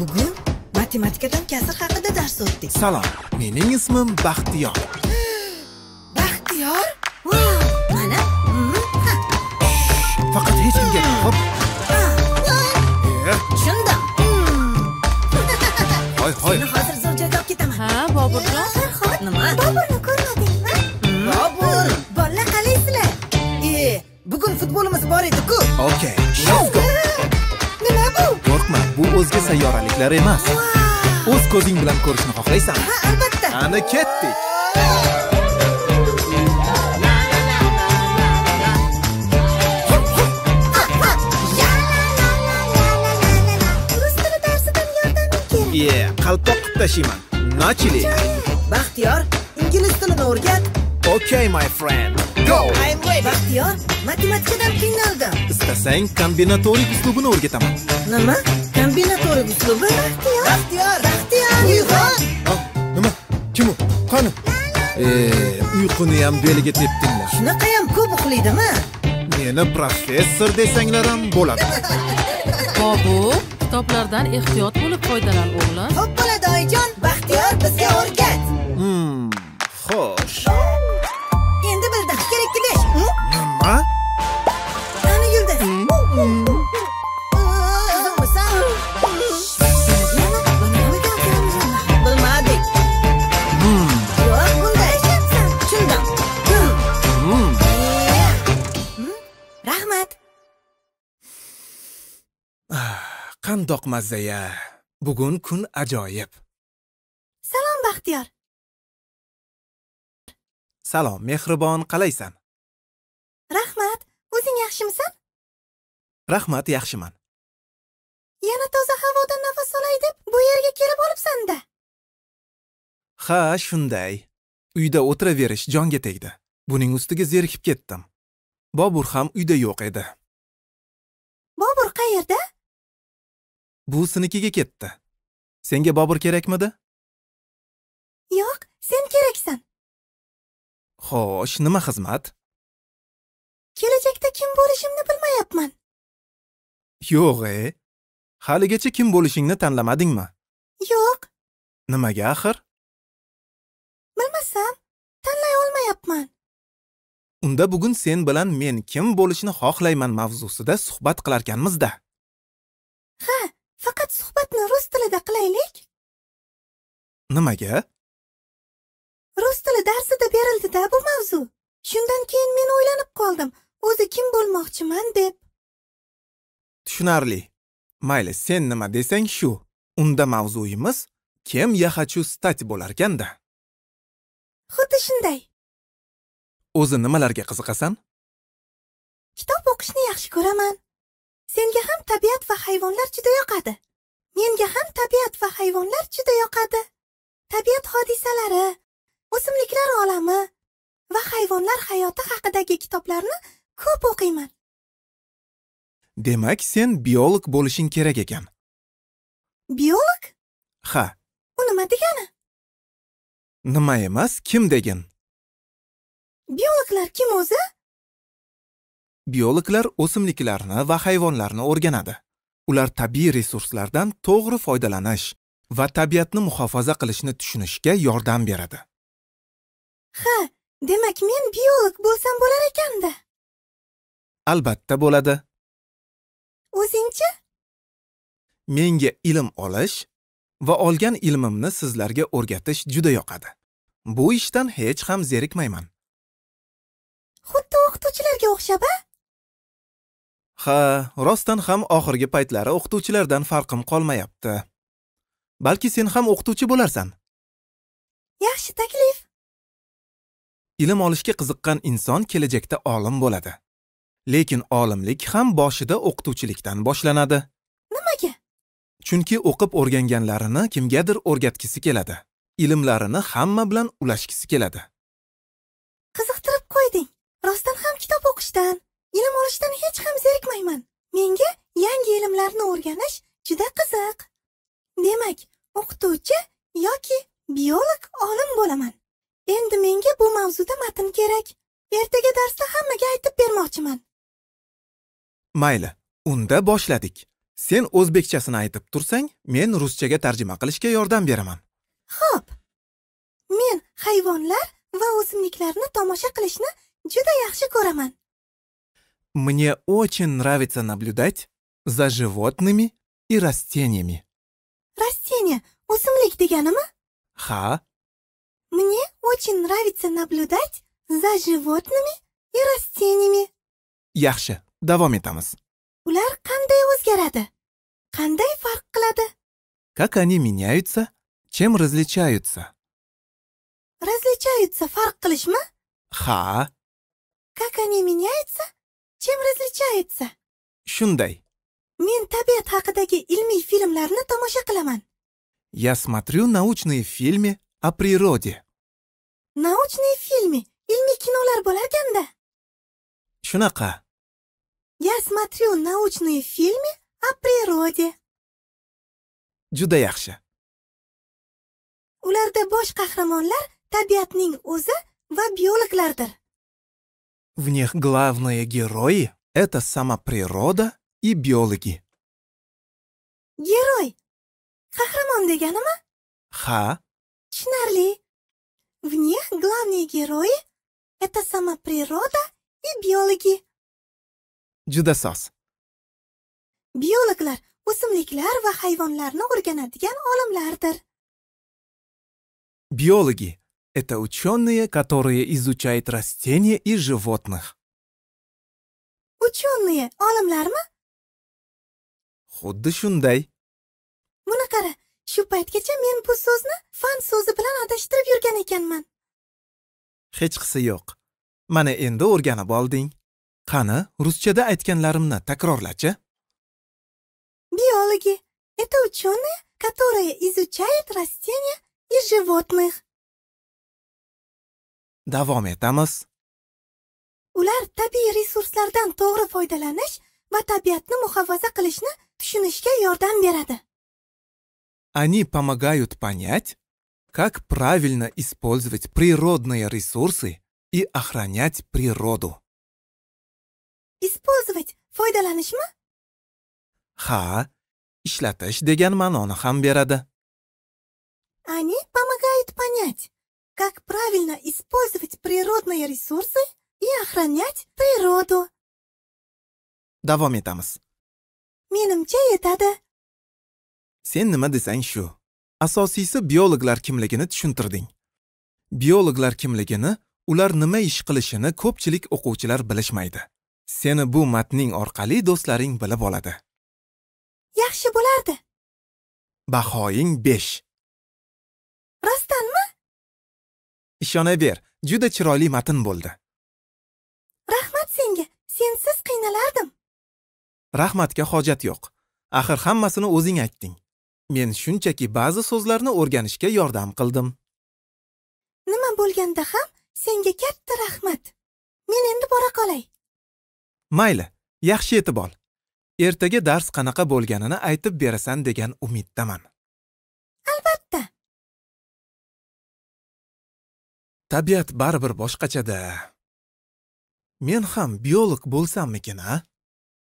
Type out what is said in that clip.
Bugun matematikadan kasr haqida dars o'tdik. Salom, mening ismim Baxtiyor. Baxtiyor? Vau, mana. Faqat hech kimga xo'p. Tushundim. Hoy hoy. Seni hozir zo'r joyga olib ketaman. Ha, Boburjon. Farhod, nima? Boburni ko'rmadingmi? Bobur, bolalar qalaysizlar? Bugun futbolimiz bor edi-ku. Okay, let's go. Nima bu? Qo'rqma, bu o'zga sayyoraliklar emas. O'z ko'zing bilan ko'rishni xohlaysanmi? Ha, albatta. Ana ketdik. Rus tili darsidan yordaming kerak. Yeah, qalpoq qilib tashiyman. Nachili. Baxtiyor, ingliz tilini o'rgat. Okay, my friend. Go. I'm ready. Baxtiyor, matematikadan qiynaldim. Istasang kombinatorik uslubini o'rgataman. Nima? Kombinatorik uslubi? Baxtiyor. Baxtiyor, Baxtiyor. Uyg'on. Nima? Kim u? Qani? Uyquni ham beliga tepdinglar. Shunaqa ham ko'p uxlaydimi? Meni professor desanglar ham bo'ladi. Bobur, kitoblardan ehtiyot bo'lib foydalan, o'g'lim. Xo'p bo'ladi, oyijon. Baxtiyor bizga o'rgat. Xo'sh. Endi bildim. 2 5. Nima? Ana yulduz. Qiziqmisan? Bilmadik. Yo'q, bunday. Tushundim. Rahmat. Qandoq mazza-ya. Bugun kun ajoyib. Salom, Baxtiyor. Salom, mehribon, qalaysan? Rahmat. O'zing yaxshimisan? Rahmat, yaxshiman. Yana toza havodan nafas olay deb bu yerga kelib olibsan-da. Ha, shunday. Uyda o'tiraverish jonga tegdi. Buning ustiga zerikib ketdim. Bobur ham uyda yo'q edi. Bobur qayerda? Buvsinikiga ketdi. Senga Bobur kerakmidi? Yo'q, sen keraksan. Xo'sh, nima xizmat? Kelajakda kim bo'lishimni bilmayapman. Yo'q, haligacha kim bo'lishingni tanlamadingmi? Yo'q. Nimaga axir? Bilmasam, tanlay olmayapman. Unda bugun sen bilan men kim bo'lishni xohlayman mavzusida suhbat qilarkanmiz-da. Ha, faqat suhbatni rus tilida qilaylik. Nimaga? Rus tili darsida berildi-da bu mavzu. Shundan keyin men o'ylanib qoldim, o'zi kim bo'lmoqchiman deb. Tushunarli. Mayli, sen nima desang shu. Unda mavzuyimiz "Кем я хочу стать" bo'larkan-da. Xuddi shunday. O'zi nimalarga qiziqasan? Kitob o'qishni yaxshi ko'raman. Senga ham tabiat va hayvonlar juda yoqadi. Menga ham tabiat va hayvonlar juda yoqadi. Tabiat hodisalari, o'simliklar olami va hayvonlar hayoti haqidagi kitoblarni ko'p o'qiyman. Demak, sen biolog bo'lishing kerak ekan. Biolog? Ha. U nima degani? Nima emas, kim degin? Biologlar kim o'zi? Biologlar o'simliklarni va hayvonlarni o'rganadi. Ular tabiiy resurslardan to'g'ri foydalanish va tabiatni muhofaza qilishni tushunishga yordam beradi. Ha, demak men biolog bo'lsam bo'lar ekanda. Albatta bo'ladi. O'zingchi? Menga ilm olish va olgan ilmimni sizlarga o'rgatish juda yoqadi. Bu ishdan hech ham zerikmayman. Xuddi o'qituvchilarga o'xshab-a? Ha, rostdan ham oxirgi paytlari o'qituvchilardan farqim qolmayapti. Balki sen ham o'qituvchi bo'larsan. Yaxshi taklif. Ilm olishga qiziqqan inson kelajakda olim bo'ladi. Lekin olimlik ham boshida o'qituvchilikdan boshlanadi. Nimaga? Chunki o'qib o'rganganlarini kimgadir o'rgatgisi keladi. Ilmlarini hamma bilan ulashgisi keladi. Qiziqtirib qo'yding. Rostdan ham kitob o'qishdan, ilm olishdan hech ham zerikmayman. Menga yangi ilmlarni o'rganish juda qiziq. Demak, o'qituvchi yoki biolog olim bo'laman. Endi menga bu mavzuda matn kerak. Ertaga darsda hammaga aytib bermoqchiman. Mayli, unda boshladik. Sen o'zbekchasini aytib tursang, men ruschaga tarjima qilishga yordam beraman. Xo'p. Men hayvonlar va o'simliklarni tomosha qilishni juda yaxshi ko'raman. Мне очень нравится наблюдать за животными и растениями. Растения o'simlik deganimi? Ha. Мне очень нравится наблюдать за животными и растениями. Yaxshi, davom etamiz. Ular qanday o'zgaradi? Qanday farq qiladi? Как они меняются? Чем различаются? Различаются farq qilishmi? Ha. Как они меняются? Чем различаются? Shunday. Men tabiat haqidagi ilmiy filmlarni tomosha qilaman. Я смотрю научные фильмы о природе. Научные фильмы, ilmiy kinolar bo'larkanda. Shunaqa. Я смотрю научные фильмы о природе. Juda yaxshi. Ularda bosh qahramonlar tabiatning o'zi va biologlardir. В них главные герои — это сама природа и биологи. Герой. Qahramon deganimi? Ha. Tushunarli. В них главные герои — это сама природа и биологи. Juda soz. Biologlar o'simliklar va hayvonlarni o'rganadigan olimlardir. Биологи — это ученые, которые изучают растения и животных. Ученые olimlarmi? Xuddi shunday. Buni qara, shu paytgacha men bu so'zni fan so'zi bilan adashtirib yurgan ekanman. Hechqisi yo'q. Mana endi o'rganib olding. Qani, ruschada aytganlarimni takrorlachi. Биологи — это ученые, которые изучают растения и животных. Davom etamiz. Ular tabiiy resurslardan to'g'ri foydalanish va tabiatni muhofaza qilishni tushunishga yordam beradi. Они помогают понять, как правильно использовать природные ресурсы и охранять природу. Использовать foydalanishmi? Ha, ishlatish degan ma'noni ham beradi. Они помогают понять, как правильно использовать природные ресурсы и охранять природу. Davom etamiz. Menimcha yetadi. Sen nima desang shu. Asosiysi biologlar kimligini tushuntirding. Biologlar kimligini, ular nima ish qilishini ko'pchilik o'quvchilar bilishmaydi. Seni bu matning orqali do'stlaring bilib oladi. Yaxshi bo'lardi. Bahoying 5. Rostdanmi? Ishonaver, juda chiroyli matn bo'ldi. Rahmat senga. Sensiz qiynalardim. Rahmatga hojat yo'q. Axir hammasini o'zing aytding. Men shunchaki ba'zi so'zlarni o'rganishga yordam qildim. Nima bo'lganda ham senga katta rahmat. Men endi bora qolay. Mayli, yaxshi yetib ol. Ertaga dars qanaqa bo'lganini aytib berasan degan umiddaman. Albatta. Tabiat baribir boshqachada. Men ham biolog bo'lsammikin, a?